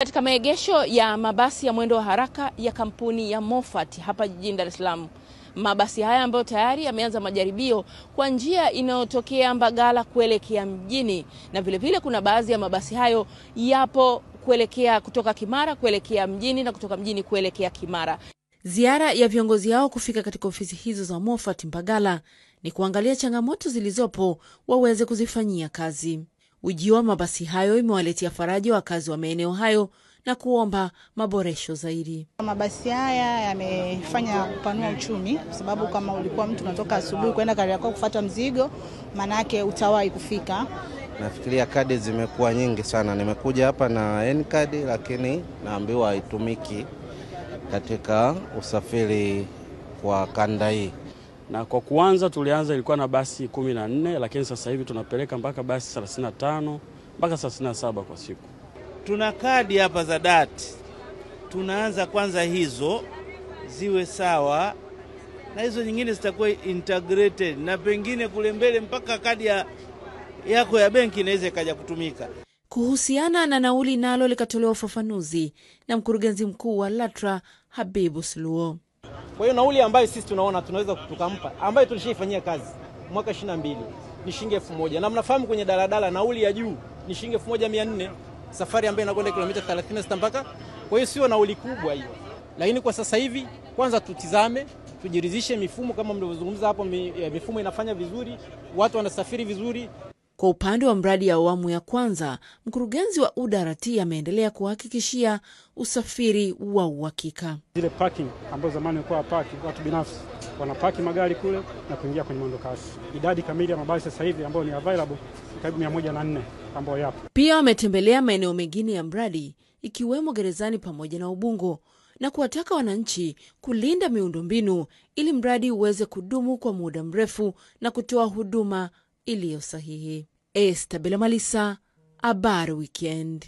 Katika maegesho ya mabasi ya mwendo wa haraka ya kampuni ya Moffat hapa jijini Dar es Salaam. Mabasi haya ambayo tayari yameanza majaribio kwa njia inayotokea Mbagala kuelekea mjini, na vile vile kuna baadhi ya mabasi hayo yapo kuelekea kutoka Kimara kuelekea mjini na kutoka mjini kuelekea Kimara. Ziara ya viongozi hao kufika katika ofisi hizo za Moffat Mbagala ni kuangalia changamoto zilizopo waweze kuzifanyia kazi. Ujio wa mabasi hayo imewaletea faraja wakazi wa maeneo hayo na kuomba maboresho zaidi. Mabasi haya yamefanya kupanua uchumi, kwa sababu kama ulikuwa mtu unatoka asubuhi kwenda Kariakoo kufuata mzigo, manake utawahi kufika. Nafikiria kadi zimekuwa nyingi sana. Nimekuja hapa na N-card lakini naambiwa haitumiki katika usafiri kwa kanda hii. Na kwa kuanza tulianza ilikuwa na basi 14, lakini sasa hivi tunapeleka mpaka basi 35 mpaka 37 kwa siku. Tuna kadi hapa za dati. Tunaanza kwanza hizo ziwe sawa na hizo nyingine zitakuwa integrated, na pengine kule mbele mpaka kadi yako ya benki inaweza ikaja kutumika. Kuhusiana na nauli nalo likatolewa ufafanuzi na mkurugenzi mkuu wa LATRA Habibu Suluo. Kwa hiyo nauli ambayo sisi tunaona tunaweza tukampa, ambayo tulishaifanyia kazi mwaka 22 ni shilingi 1000, na mnafahamu kwenye daladala nauli ya juu ni shilingi 1400, safari ambayo inakwenda kilomita 36 mpaka. Kwa hiyo sio nauli kubwa hiyo. Lakini kwa sasa hivi kwanza tutizame, tujiridhishe mifumo kama mlivyozungumza hapo, mifumo inafanya vizuri, watu wanasafiri vizuri. Kwa upande wa mradi ya awamu ya kwanza, mkurugenzi wa UDART ameendelea kuhakikishia usafiri wa uhakika. Zile parking ambazo zamani ilikuwa parking watu binafsi wanapaki magari kule na kuingia kwenye mwendo kasi. Idadi kamili ya mabasi sasa hivi ambayo ni available ni karibu 104 ambayo yapo. Pia wametembelea maeneo mengine ya mradi ikiwemo gerezani pamoja na Ubungo na kuwataka wananchi kulinda miundombinu ili mradi uweze kudumu kwa muda mrefu na kutoa huduma iliyo sahihi. Esther Belamalisa, Habari Weekend.